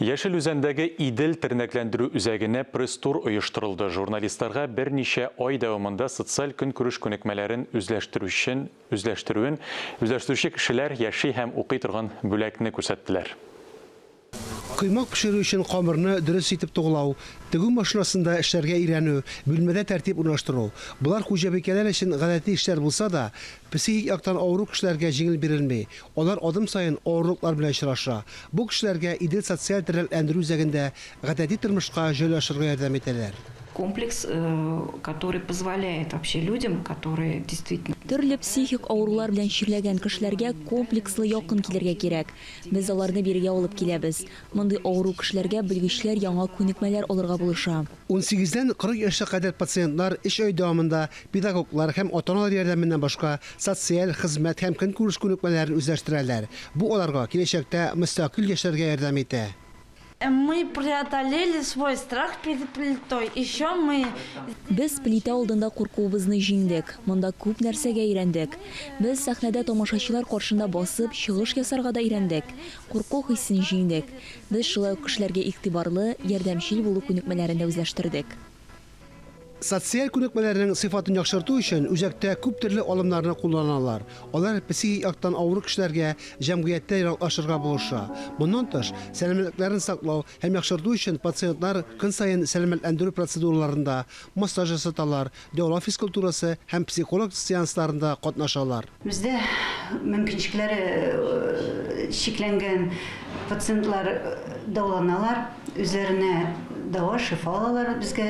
Яшел Үзәндәге Идел тернәкләндерү үзәгенә пресс-тур оештырылды. Журналистларга берничә ай дәвамында социаль-көнкүреш күнекмәләрен үзләштерүчен үзләштерүен үзләштерүче кешеләр яши һәм укый торган бүләкне күрсәттеләр. Коймак пешерү өчен камырны дөрес итеп туглау, тегү машинасында эшләргә өйрәнү, бүлмәдә тәртип урнаштыру, болар хуҗабикәләр өчен гадәти эшләр булса да, психик яктан авыру кешеләргә җиңел бирелми. Алар адым саен авырлыклар белән очраша. Бу кешеләргә Идел социаль тернәкләндерү үзәгендә гадәти тормышка җайлашырга ярдәм итәләр. Комплекс, который позволяет вообще людям, которые действительно. Төрле психик авырулар белән чирләгән кешеләргә комплекслы якын килергә кирәк. Без аларны бирегә алып киләбез. Мондый авыру кешеләргә белгечләр яңа күнекмәләр алырга булыша. Унсигездән 40 яшькә кадәр пациентлар өч ай дәвамында педагоглар һәм ата-аналар ярдәменнән башка социаль, хезмәт һәм көнкүреш күнекмәләрен үзләштерәләр. Бу аларга киләчәктә мөстәкыйль яшәргә ярдәм итә. Мы преодолели свой страх перед плитой. Еще мы. Без плитә алдында куркуыбызны җиңдек. Монда күп нәрсәгә өйрәндек. Без сәхнәдә тамашачылар каршында басып, чыгыш ясарга да өйрәндек. Курку хисен җиңдек. Без шулай ук кешеләргә игътибарлы, ярдәмчел булу күнекмәләрен дә үзләштердек. Социаль күнекмәләрнең сыйфатын яхшырту өчен үзәктә күп төрле алымнарны кулланалар. Алар психик яктан авыру кешеләргә җәмгыятьтә яраклашырга булыша. Моннан тыш, сәламәтлекләрен саклау һәм яхшырту өчен пациентлар көн саен сәламәтләндерү процедураларында, массаж ясаталар, дәвалау физкультурасы һәм психолог сеансларында катнашалар. Бездә мөмкинчекләре чикләнгән пациентлар дәваланалар, үзләренә дәва, шифа алалар безгә,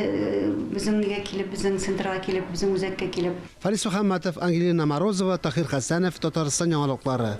безнең нигә килеп, безнең центрга килеп, безнең үзәккә килеп. Фарис Мөхәммәтов, Ангелина Морозова, Таһир Хәсәнов, Татарстан яңалыклары.